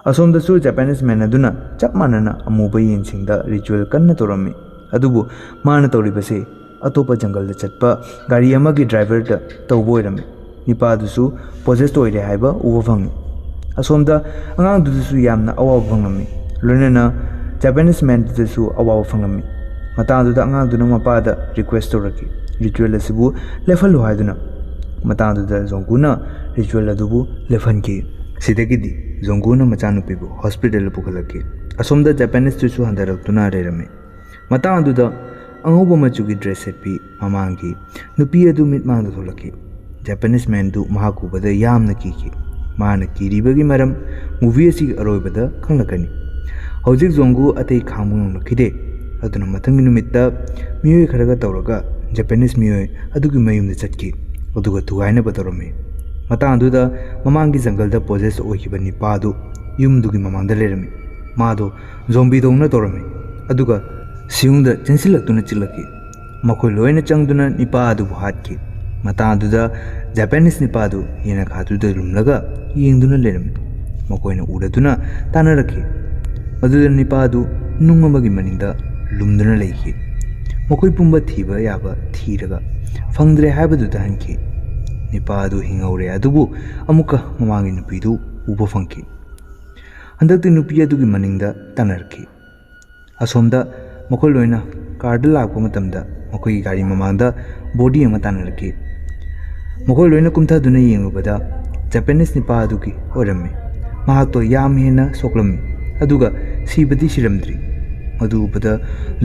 ꯑꯁꯣꯝꯗꯁꯨ Japanese man ꯑꯗꯨꯅ ꯆꯞ ꯃꯥꯟꯅꯅ ꯑꯃꯨꯕ ꯌꯦꯟꯁꯤꯡꯗ ꯔꯤꯆꯨꯋꯦꯜ ꯀꯟꯅ ꯇꯧꯔꯝꯃꯤ꯫ ꯑꯗꯨꯕꯨ ꯃꯥꯅ ꯇꯧꯔꯤꯕꯁꯤ ꯑꯇꯣꯞꯄ ꯖꯪꯒꯜꯗ ꯆꯠꯄ ꯒꯥꯔꯤ ꯑꯃꯒꯤ ꯗ꯭ꯔꯥꯏꯚꯔꯗ ꯇꯧꯕ ꯑꯣꯏꯔꯝꯃꯤ꯫ ꯅꯤꯄꯥꯗꯨꯁꯨ ꯄꯣꯖꯦꯁ ꯑꯣꯏꯔꯦ ꯍꯥꯏꯕ ꯎꯕ ꯐꯪꯉꯤ꯫ ꯑꯁꯣꯝꯗ ꯑꯉꯥꯡꯗꯨꯗꯁꯨ ꯌꯥꯝꯅ ꯑꯋꯥꯕ ꯐꯪꯂꯝꯃꯤ, ꯂꯣꯏꯅꯅ Japanese man ꯗꯨꯗꯁꯨ ꯑꯋꯥꯕ ꯐꯪꯂꯝꯃꯤ꯫ ꯃꯇꯥꯡꯗꯨꯗ ꯑꯉꯥꯡꯗꯨꯅ ꯃꯄꯥꯗ ꯔꯤꯀ꯭ꯋꯦꯁ ꯇꯧꯔꯛꯈꯤ, ꯔꯤꯆꯨꯋꯦꯜ ꯑꯁꯤꯕꯨ ꯂꯦꯞꯍꯜꯂꯨ ꯍꯥꯏꯗꯨꯅ꯫ ꯃꯇꯥꯡꯗꯨꯗ ꯖꯣꯡꯒꯨꯅ ꯔꯤꯆꯨꯋꯦꯜ ꯑꯗꯨꯕꯨ ꯂꯦꯞꯍꯟꯈꯤ꯫ ꯁꯤꯗꯒꯤꯗꯤ ꯖꯣꯡꯒꯨꯅ ꯃꯆꯥꯅꯨꯄꯤꯕꯨ ꯍꯣꯁꯄꯤꯇꯥꯜꯗ ꯄꯨꯈꯠꯂꯛꯈꯤ꯫ ꯑꯁꯣꯝꯗ Japanese ꯇꯨꯁꯨ ꯍꯟꯊꯔꯛꯇꯨꯅ ꯂꯩꯔꯝꯃꯤ꯫ ꯃꯇꯥꯡ ꯑꯗꯨꯗ ꯑꯉꯧꯕ ꯃꯆꯨꯒꯤ ꯗ꯭ꯔꯦꯁ ꯁꯦꯠꯄꯤ ꯃꯃꯥꯡꯒꯤ ꯅꯨꯄꯤ ꯑꯗꯨ ꯃꯤꯠꯃꯥꯡꯗ ꯊꯣꯛꯂꯛꯈꯤ꯫ Japanese manꯗꯨ ꯃꯍꯥꯛ ꯎꯕꯗ ꯌꯥꯝꯅ ꯀꯤꯈꯤ꯫ ꯃꯥꯅ ꯀꯤꯔꯤꯕꯒꯤ ꯃꯔꯝ movie ꯑꯁꯤꯒꯤ ꯑꯔꯣꯏꯕꯗ ꯈꯪꯂꯛꯀꯅꯤ꯫ ꯍꯧꯖꯤꯛ ꯖꯣꯡꯒꯨ ꯑꯇꯩ ꯈꯥꯡꯕ ꯉꯝꯂꯛꯈꯤꯗꯦ꯫ ꯑꯗꯨꯅ ꯃꯊꯪꯒꯤ ꯅꯨꯃꯤꯠꯇ ꯃꯤꯑꯣꯏ ꯈꯔꯒ ꯇꯧꯔꯒ Japanese ꯃꯤꯑꯣꯏ ꯑꯗꯨꯒꯤ ꯃꯌꯨꯝꯗ ꯆꯠꯈꯤ꯫ ꯑꯗꯨꯒ ꯊꯨꯒꯥꯏꯅꯕ ꯇꯧꯔꯝꯃꯤ꯫ ꯃꯇꯥꯡ ꯑꯗꯨꯗ ꯃꯃꯥꯡꯒꯤ ꯖꯪꯒꯜꯗ possess ꯑꯣꯏꯈꯤꯕ ꯅꯤꯄꯥ ꯑꯗꯨ ꯌꯨꯝꯗꯨꯒꯤ ꯃꯃꯥꯡꯗ ꯂꯩꯔꯝꯃꯤ꯫ ꯃꯥꯗꯣ zombieꯗꯧꯅ ꯇꯧꯔꯝꯃꯤ꯫ ꯑꯗꯨꯒ ꯁꯤꯌꯨꯡꯗ ꯆꯦꯟꯁꯤꯜꯂꯛꯇꯨꯅ ꯆꯤꯛꯂꯛꯈꯤ꯫ ꯃꯈꯣꯏ ꯂꯣꯏꯅ ꯆꯪꯗꯨꯅ ꯅꯤꯄꯥ ꯑꯗꯨꯕꯨ ꯍꯥꯠꯈꯤ꯫ ꯃꯇꯥꯡ ꯑꯗꯨꯗ Japanese ꯅꯤꯄꯥ ꯑꯗꯨ ꯌꯦꯅꯈꯥꯗꯨꯗ ꯂꯨꯝꯂꯒ ꯌꯦꯡꯗꯨꯅ ꯂꯩꯔꯝꯃꯤ꯫ ꯃꯈꯣꯏꯅ ꯎꯔꯗꯨꯅ ꯇꯥꯟꯅꯔꯛꯈꯤ꯫ ꯃꯗꯨꯗ ꯅꯤꯄꯥ ꯑꯗꯨ ꯅꯨꯡ ꯑꯃꯒꯤ ꯃꯅꯤꯡꯗ ꯂꯨꯝꯗꯨꯅ ꯂꯩꯈꯤ꯫ ꯃꯈꯣꯏ ꯄꯨꯝꯕ ꯊꯤꯕ ꯌꯥꯕ ꯊꯤꯔꯒ ꯐꯪꯗ꯭ꯔꯦ ꯍꯥꯏꯕꯗꯨꯗ ꯍꯟꯈꯤ꯫ ꯅꯤꯄꯥ ꯑꯗꯨ ꯍꯤꯡꯍꯧꯔꯦ, ꯑꯗꯨꯕꯨ ꯑꯃꯨꯛꯀ ꯃꯃꯥꯡꯒꯤ ꯅꯨꯄꯤꯗꯨ ꯎꯕ ꯐꯪꯈꯤ꯫ ꯍꯟꯗꯛꯇꯤ ꯅꯨꯄꯤ ꯑꯗꯨꯒꯤ ꯃꯅꯤꯡꯗ ꯇꯥꯟꯅꯔꯛꯈꯤ꯫ ꯑꯁꯣꯝꯗ ꯃꯈꯣꯏ ꯂꯣꯏꯅ carꯗ ꯂꯥꯛꯄ ꯃꯇꯝꯗ ꯃꯈꯣꯏꯒꯤ ꯒꯥꯔꯤ ꯃꯃꯥꯡꯗ body ꯑꯃ ꯇꯥꯟꯅꯔꯛꯈꯤ꯫ ꯃꯈꯣꯏ ꯂꯣꯏꯅ ꯀꯨꯝꯊꯗꯨꯅ ꯌꯦꯡꯂꯨꯕꯗ Japanese ꯅꯤꯄꯥ ꯑꯗꯨꯒꯤ ꯑꯣꯏꯔꯝꯃꯤ꯫ ꯃꯍꯥꯛꯇꯣ ꯌꯥꯝ ꯍꯦꯟꯅ ꯁꯣꯛꯂꯝꯃꯤ, ꯑꯗꯨꯒ ꯁꯤꯕꯗꯤ ꯁꯤꯔꯝꯗ꯭ꯔꯤ꯫ ꯃꯗꯨ ꯎꯕꯗ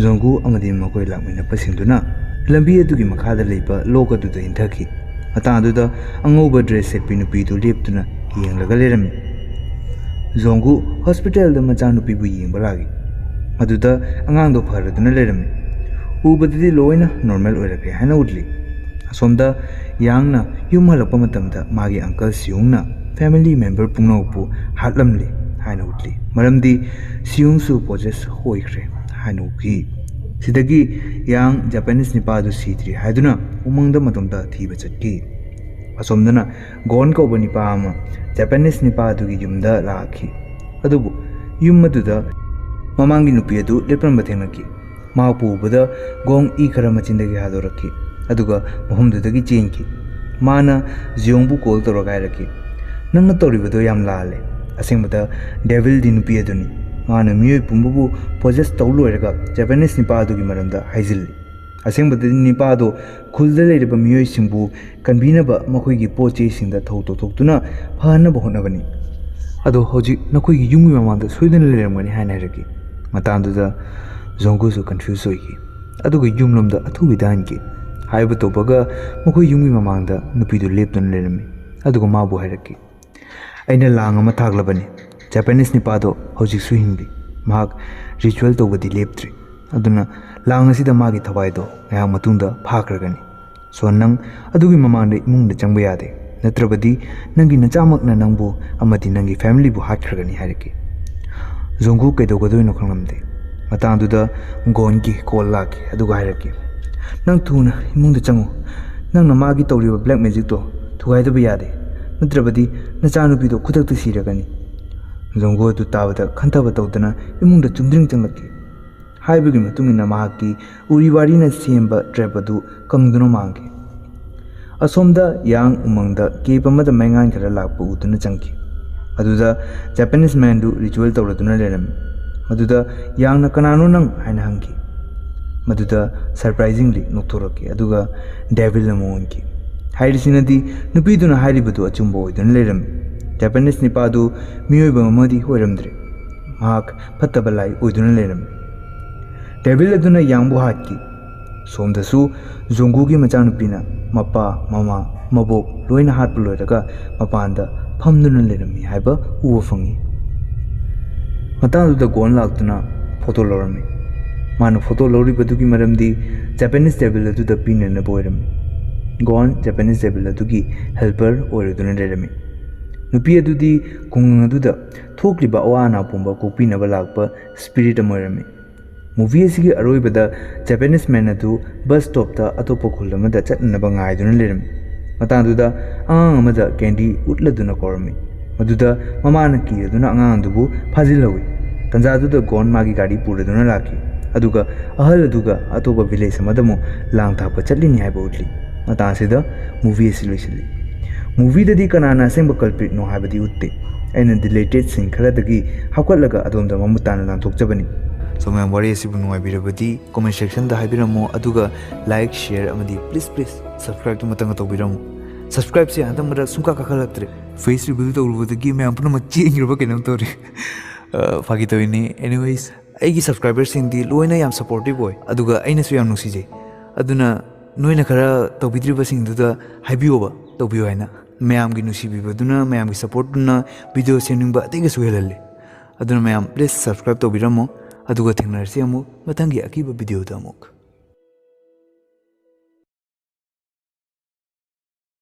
ꯖꯣꯡꯒꯨ ꯑꯃꯗꯤ ꯃꯈꯣꯏ ꯂꯥꯛꯃꯤꯟꯅꯕꯁꯤꯡꯗꯨꯅ ꯂꯝꯕꯤ ꯑꯗꯨꯒꯤ ꯃꯈꯥꯗ ꯂꯩꯕ ꯂꯣꯛ ꯑꯗꯨꯗ ꯏꯟꯊꯈꯤ꯫ ꯃꯇꯥꯡ ꯑꯗꯨꯗ ꯑꯉꯧꯕ dress ꯁꯦꯠꯄꯤ ꯅꯨꯄꯤꯗꯨ ꯂꯦꯞꯇꯨꯅ ꯌꯦꯡꯂꯒ ꯂꯩꯔꯝꯃꯤ꯫ ꯖꯣꯡꯒꯨ hospitalꯗ ꯃꯆꯥꯅꯨꯄꯤꯕꯨ ꯌꯦꯡꯕ ꯂꯥꯛꯏ꯫ ꯃꯗꯨꯗ ꯑꯉꯥꯡꯗꯣ ꯐꯔꯗꯨꯅ ꯂꯩꯔꯝꯃꯤ꯫ ꯎꯕꯗꯗꯤ ꯂꯣꯏꯅ normal ꯑꯣꯏꯔꯛꯂꯦ ꯍꯥꯏꯅ ꯎꯠꯂꯤ꯫ ꯑꯁꯣꯝꯗ ꯌꯥꯡꯅ ꯌꯨꯝ ꯍꯜꯂꯛꯄ ꯃꯇꯝꯗ ꯃꯥꯒꯤ uncle ꯁꯤꯌꯨꯡꯅ family member ꯄꯨꯝꯅꯃꯛꯄꯨ ꯍꯥꯠꯂꯝꯂꯦ ꯍꯥꯏꯅ ꯎꯠꯂꯤ꯫ ꯃꯔꯝꯗꯤ ꯁꯤꯌꯨꯡꯁꯨ possess ꯑꯣꯏꯈ꯭ꯔꯦ ꯍꯥꯏꯅ ꯎꯈꯤ꯫ ꯁꯤꯗꯒꯤ ꯌꯥꯡ Japanese ꯅꯤꯄꯥꯗꯨ ꯁꯤꯗ꯭ꯔꯤ ꯍꯥꯏꯗꯨꯅ ꯎꯃꯪꯗ ꯃꯇꯣꯝꯇ ꯊꯤꯕ ꯆꯠꯈꯤ꯫ ꯑꯁꯣꯝꯗꯅ ꯒꯣꯟ ꯀꯧꯕ ꯅꯤꯄꯥ ꯑꯃ Japanese ꯅꯤꯄꯥ ꯑꯗꯨꯒꯤ ꯌꯨꯝꯗ ꯂꯥꯛꯈꯤ꯫ ꯑꯗꯨꯕꯨ ꯌꯨꯝ ꯑꯗꯨꯗ ꯃꯃꯥꯡꯒꯤ ꯅꯨꯄꯤ ꯑꯗꯨ ꯂꯦꯞꯂꯝꯕ ꯊꯦꯡꯅꯈꯤ꯫ ꯃꯍꯥꯛꯄꯨ ꯎꯕꯗ ꯒꯣꯡ ꯏ ꯈꯔ ꯃꯆꯤꯟꯗꯒꯤ ꯍꯥꯗꯣꯔꯛꯈꯤ, ꯑꯗꯨꯒ ꯃꯐꯝꯗꯨꯗꯒꯤ ꯆꯦꯟꯈꯤ꯫ ꯃꯥꯅ ꯖꯤꯌꯣꯡꯕꯨ call ꯇꯧꯔꯒ ꯍꯥꯏꯔꯛꯈꯤ, "ꯅꯪꯅ ꯇꯧꯔꯤꯕꯗꯣ ꯌꯥꯝ ꯂꯥꯜꯂꯦ꯫ ꯑꯁꯦꯡꯕꯗ devilꯗꯤ ꯅꯨꯄꯤ ꯑꯗꯨꯅꯤ꯫ ꯃꯥꯅ ꯃꯤꯑꯣꯏ ꯄꯨꯝꯕꯕꯨ possess ꯇꯧ ꯂꯣꯏꯔꯒ Japanese ꯅꯤꯄꯥ ꯑꯗꯨꯒꯤ ꯃꯔꯝꯗ ꯍꯥꯏꯖꯤꯜꯂꯤ꯫ ꯑꯁꯦꯡꯕꯗꯗꯤ ꯅꯤꯄꯥꯗꯣ ꯈꯨꯜꯗ ꯂꯩꯔꯤꯕ ꯃꯤꯑꯣꯏꯁꯤꯡꯕꯨ ꯀꯟꯕꯤꯅꯕ ꯃꯈꯣꯏꯒꯤ ꯄꯣꯠ ꯆꯩꯁꯤꯡꯗ ꯊꯧ ꯇꯧꯊꯣꯛꯇꯨꯅ ꯐꯍꯟꯅꯕ ꯍꯣꯠꯅꯕꯅꯤ꯫ ꯑꯗꯣ ꯍꯧꯖꯤꯛ ꯅꯈꯣꯏꯒꯤ ꯌꯨꯝꯒꯤ ꯃꯃꯥꯡꯗ ꯁꯣꯏꯗꯅ ꯂꯩꯔꯝꯒꯅꯤ" ꯍꯥꯏꯅ ꯍꯥꯏꯔꯛꯈꯤ꯫ ꯃꯇꯥꯡꯗꯨꯗ ꯖꯣꯡꯒꯨꯁꯨ confuse ꯑꯣꯏꯈꯤ, ꯑꯗꯨꯒ ꯌꯨꯝꯂꯣꯝꯗ ꯑꯊꯨꯕꯤꯗ ꯍꯟꯈꯤ꯫ ꯍꯥꯏꯕ ꯇꯧꯕꯒ ꯃꯈꯣꯏ ꯌꯨꯝꯒꯤ ꯃꯃꯥꯡꯗ ꯅꯨꯄꯤꯗꯨ ꯂꯦꯞꯇꯨꯅ ꯂꯩꯔꯝꯃꯤ꯫ ꯑꯗꯨꯒ ꯃꯥꯕꯨ ꯍꯥꯏꯔꯛꯈꯤ, "ꯑꯩꯅ ꯂꯥꯡ ꯑꯃ ꯊꯥꯛꯂꯕꯅꯤ꯫ ꯖꯄꯥꯅꯤꯁ ꯅꯤꯄꯥꯗꯣ ꯍꯧꯖꯤꯛꯁꯨ ꯍꯤꯡꯂꯤ꯫ ꯃꯍꯥꯛ ꯔꯤꯆꯨꯋꯦꯜ ꯇꯧꯕꯗꯤ ꯂꯦꯞꯇ꯭ꯔꯤ꯫ ꯑꯗꯨꯅ ꯂꯥꯡ ꯑꯁꯤꯗ ꯃꯥꯒꯤ ꯊꯋꯥꯏꯗꯣ ꯉꯥꯏꯍꯥꯛ ꯃꯇꯨꯡꯗ ꯐꯥꯈ꯭ꯔꯒꯅꯤ꯫ ꯁꯣꯟ, ꯅꯪ ꯑꯗꯨꯒꯤ ꯃꯃꯥꯡꯗ ꯏꯃꯨꯡꯗ ꯆꯪꯕ ꯌꯥꯗꯦ, ꯅꯠꯇ꯭ꯔꯕꯗꯤ ꯅꯪꯒꯤ ꯅꯆꯥꯃꯛꯅ ꯅꯪꯕꯨ ꯑꯃꯗꯤ ꯅꯪꯒꯤ ꯐꯦꯃꯤꯂꯤꯕꯨ ꯍꯥꯠꯈ꯭ꯔꯒꯅꯤ" ꯍꯥꯏꯔꯛꯈꯤ꯫ ꯖꯣꯡꯒꯨ ꯀꯩꯗꯧꯒꯗꯣꯏꯅꯣ ꯈꯪꯂꯝꯗꯦ꯫ ꯃꯇꯥꯡꯗꯨꯗ ꯒꯣꯟꯒꯤ ꯀꯣꯜ ꯂꯥꯛꯈꯤ, ꯑꯗꯨꯒ ꯍꯥꯏꯔꯛꯈꯤ, "ꯅꯪ ꯊꯨꯅ ꯏꯃꯨꯡꯗ ꯆꯪꯉꯨ꯫ ꯅꯪꯅ ꯃꯥꯒꯤ ꯇꯧꯔꯤꯕ ꯕ꯭ꯂꯦꯛ ꯃꯦꯖꯤꯛꯇꯣ ꯊꯨꯒꯥꯏꯗꯕ ꯌꯥꯗꯦ, ꯅꯠꯇ꯭ꯔꯕꯗꯤ ꯅꯆꯥꯅꯨꯄꯤꯗꯣ ꯈꯨꯗꯛꯇ ꯁꯤꯔꯒꯅꯤ"꯫ ꯖꯣꯡꯒꯨ ꯑꯗꯨ ꯇꯥꯕꯗ ꯈꯟꯊꯕ ꯇꯧꯗꯅ ꯏꯃꯨꯡꯗ ꯆꯨꯝꯗ꯭ꯔꯤꯡ ꯆꯪꯂꯛꯈꯤ꯫ ꯍꯥꯏꯕꯒꯤ ꯃꯇꯨꯡ ꯏꯟꯅ ꯃꯍꯥꯛꯀꯤ ꯎꯔꯤꯋꯥꯔꯤꯅ ꯁꯦꯝꯕ ꯇ꯭ꯔꯦꯞ ꯑꯗꯨ ꯀꯪꯗꯨꯅ ꯃꯥꯡꯈꯤ꯫ ꯑꯁꯣꯝꯗ ꯌꯥꯡ ꯎꯃꯪꯗ ꯀꯦꯞ ꯑꯃꯗ ꯃꯩꯉꯥꯟ ꯈꯔ ꯂꯥꯛꯄ ꯎꯗꯨꯅ ꯆꯪꯈꯤ꯫ ꯑꯗꯨꯗ ꯖꯄꯥꯅꯤꯁ ꯃꯦꯟꯗꯨ ꯔꯤꯆꯨꯋꯦꯜ ꯇꯧꯔꯗꯨꯅ ꯂꯩꯔꯝꯃꯤ꯫ ꯃꯗꯨꯗ ꯌꯥꯡꯅ "ꯀꯅꯥꯅꯣ ꯅꯪ?" ꯍꯥꯏꯅ ꯍꯪꯈꯤ꯫ ꯃꯗꯨꯗ ꯁꯔꯄ꯭ꯔꯥꯏꯖꯤꯡꯂꯤ ꯅꯣꯛꯊꯣꯔꯛꯈꯤ, ꯑꯗꯨꯒ ꯗꯦꯚꯤꯜ ꯑꯃ ꯑꯣꯟꯈꯤ꯫ ꯍꯥꯏꯔꯤꯁꯤꯅꯗꯤ ꯅꯨꯄꯤꯗꯨꯅ ꯍꯥꯏꯔꯤꯕꯗꯨ ꯑꯆꯨꯝꯕ ꯑꯣꯏꯗꯨꯅ ꯂꯩꯔꯝꯃꯤ꯫ ꯖꯄꯥꯅꯤꯁ ꯅꯤꯄꯥꯗꯨ ꯃꯤꯑꯣꯏꯕ ꯑꯃꯗꯤ ꯑꯣꯏꯔꯝꯗ꯭ꯔꯦ꯫ ꯃꯍꯥꯛ ꯐꯠꯇꯕ ꯂꯥꯏ ꯑꯣꯏꯗꯨꯅ ꯂꯩꯔꯝꯃꯤ꯫ ꯗꯦꯚꯤꯜ ꯑꯗꯨꯅ ꯌꯥꯡꯕꯨ ꯍꯥꯠꯈꯤ꯫ ꯁꯣꯝꯗꯁꯨ ꯖꯣꯡꯒꯨꯒꯤ ꯃꯆꯥꯅꯨꯄꯤꯅ ꯃꯄꯥ, ꯃꯃꯥ, ꯃꯕꯣꯛ ꯂꯣꯏꯅ ꯍꯥꯠꯄ ꯂꯣꯏꯔꯒ ꯃꯄꯥꯟꯗ ꯐꯝꯗꯨꯅ ꯂꯩꯔꯝꯃꯤ ꯍꯥꯏꯕ ꯎꯕ ꯐꯪꯉꯤ꯫ ꯃꯇꯥꯡꯗꯨꯗ ꯒꯣꯟ ꯂꯥꯛꯇꯨꯅ ꯐꯣꯇꯣ ꯂꯧꯔꯝꯃꯤ꯫ ꯃꯥꯅ ꯐꯣꯇꯣ ꯂꯧꯔꯤꯕꯗꯨꯒꯤ ꯃꯔꯝꯗꯤ ꯖꯄꯥꯅꯤꯁ ꯗꯦꯚꯤꯜ ꯑꯗꯨꯗ ꯄꯤꯅꯅꯕ ꯑꯣꯏꯔꯝꯃꯤ꯫ ꯒꯣꯟ ꯖꯄꯥꯅꯤꯁ ꯗꯦꯚꯤꯜ ꯑꯗꯨꯒꯤ ꯍꯦꯜꯄꯔ ꯑꯣꯏꯔꯗꯨꯅ ꯂꯩꯔꯝꯃꯤ꯫ ꯅꯨꯄꯤ ꯑꯗꯨꯗꯤ ꯈꯨꯡꯒꯪ ꯑꯗꯨꯗ ꯊꯣꯛꯂꯤꯕ ꯑꯋꯥ ꯑꯅꯥ ꯄꯨꯝꯕ ꯀꯣꯛꯄꯤꯅꯕ ꯂꯥꯛꯄ ꯁ꯭ꯄꯤꯔꯤꯠ ꯑꯃ ꯑꯣꯏꯔꯝꯃꯤ꯫ ꯃꯨꯚꯤ ꯑꯁꯤꯒꯤ ꯑꯔꯣꯏꯕꯗ ꯖꯄꯥꯅꯤꯁ ꯃꯦꯟ ꯑꯗꯨ ꯕꯁ ꯁ꯭ꯇꯣꯞꯇ ꯑꯇꯣꯞꯄ ꯈꯨꯜ ꯑꯃꯗ ꯆꯠꯅꯅꯕ ꯉꯥꯏꯗꯨꯅ ꯂꯩꯔꯝꯃꯤ꯫ ꯃꯇꯥꯡꯗꯨꯗ ꯑꯉꯥꯡ ꯑꯃꯗ ꯀꯦꯟꯗꯤ ꯎꯠꯂꯗꯨꯅ ꯀꯧꯔꯝꯃꯤ꯫ ꯃꯗꯨꯗ ꯃꯃꯥꯅ ꯀꯤꯔꯗꯨꯅ ꯑꯉꯥꯡ ꯑꯗꯨꯕꯨ ꯐꯥꯖꯤꯜꯍꯧꯏ꯫ ꯇꯟꯖꯥꯗꯨꯗ ꯒꯣꯟ ꯃꯥꯒꯤ ꯒꯥꯔꯤ ꯄꯨꯔꯗꯨꯅ ꯂꯥꯛꯈꯤ, ꯑꯗꯨꯒ ꯑꯍꯜ ꯑꯗꯨꯒ ꯑꯇꯣꯞꯄ ꯚꯤꯂꯦꯖ ꯑꯃꯗ ꯑꯃꯨꯛ ꯂꯥꯡ ꯊꯥꯛꯄ ꯆꯠꯂꯤꯅꯤ ꯍꯥꯏꯕ ꯎꯠꯂꯤ꯫ ꯃꯇꯥꯡ ꯑꯁꯤꯗ ꯃꯨꯚꯤ ꯑꯁꯤ ꯂꯣꯏꯁꯤꯜꯂꯤ꯫ ꯃꯨꯚꯤꯗꯗꯤ ꯀꯅꯥꯅ ꯑꯁꯦꯡꯕ ꯀꯜꯄ꯭ꯔꯤꯠꯅꯣ ꯍꯥꯏꯕꯗꯤ ꯎꯠꯇꯦ꯫ ꯑꯩꯅ ꯗꯤꯂꯦꯇꯦꯗ ꯁꯤꯟ ꯈꯔꯗꯒꯤ ꯍꯥꯞꯀꯠꯂꯒ ꯑꯗꯣꯝꯗ ꯃꯃꯨꯠ ꯇꯥꯅ ꯂꯥꯟꯊꯣꯛꯆꯕꯅꯤ꯫ ꯁꯣ ꯃꯌꯥꯝ, ꯋꯥꯔꯤ ꯑꯁꯤꯕꯨ ꯅꯨꯡꯉꯥꯏꯕꯤꯔꯕꯗꯤ ꯀꯣꯃꯦꯟ ꯁꯦꯛꯁꯟꯗ ꯍꯥꯏꯕꯤꯔꯝꯃꯣ, ꯑꯗꯨꯒ ꯂꯥꯏꯛ, ꯁꯤꯌꯔ ꯑꯃꯗꯤ ꯄ꯭ꯂꯤꯁ, ꯄ꯭ꯂꯤꯁ ꯁꯕꯁꯀ꯭ꯔꯥꯏꯕꯇꯨ ꯑꯃꯇꯪꯒ ꯇꯧꯕꯤꯔꯝꯃꯨ꯫ ꯁꯕꯁꯀ꯭ꯔꯥꯏꯕꯁꯦ ꯍꯟꯗꯛ ꯃꯔꯛ ꯁꯨꯡꯀꯥ ꯀꯥꯈꯠꯂꯛꯇ꯭ꯔꯦ꯫ ꯐꯦꯁ ꯔꯤꯚꯤꯜ ꯇꯧꯔꯨꯕꯗꯒꯤ ꯃꯌꯥꯝ ꯄꯨꯝꯅꯃꯛ ꯆꯦꯟꯈ꯭ꯔꯕ ꯀꯩꯅꯣꯝ ꯇꯧꯔꯦ꯫ ꯑ, ꯐꯥꯒꯤ ꯇꯧꯔꯤꯅꯤ꯫ ꯑꯦꯅꯤꯋꯦꯁ, ꯑꯩꯒꯤ ꯁꯕꯁꯀ꯭ꯔꯥꯏꯕꯔꯁꯤꯡꯗꯤ ꯂꯣꯏꯅ ꯌꯥꯝ ꯁꯄꯣꯔꯇꯤꯞ ꯑꯣꯏ, ꯑꯗꯨꯒ ꯑꯩꯅꯁꯨ ꯌꯥꯝ ꯅꯨꯡꯁꯤꯖꯩ꯫ ꯑꯗꯨꯅ ꯅꯣꯏꯅ ꯈꯔ ꯇꯧꯕꯤꯗ꯭ꯔꯤꯕꯁꯤꯡꯗꯨꯗ ꯍꯥꯏꯕꯤꯌꯣꯕ, ꯇꯧꯕꯤꯌꯨ ꯍꯥꯏꯅ꯫ ꯃꯌꯥꯝꯒꯤ ꯅꯨꯡꯁꯤꯕꯤꯕꯗꯨꯅ, ꯃꯌꯥꯝꯒꯤ ꯁꯞꯄꯣꯔꯠꯇꯨꯅ ꯚꯤꯗꯤꯑꯣ ꯁꯦꯝꯅꯤꯡꯕ ꯑꯇꯩꯒꯁꯨ ꯍꯦꯜꯍꯜꯂꯤ꯫ ꯑꯗꯨꯅ ꯃꯌꯥꯝ please subscribe ꯇꯧꯕꯤꯔꯝꯃꯣ꯫ ꯑꯗꯨꯒ ꯊꯦꯡꯅꯔꯁꯤ ꯑꯃꯨꯛ ꯃꯊꯪꯒꯤ ꯑꯀꯤꯕ ꯚꯤꯗꯤꯑꯣꯗ ꯑꯃꯨꯛ꯫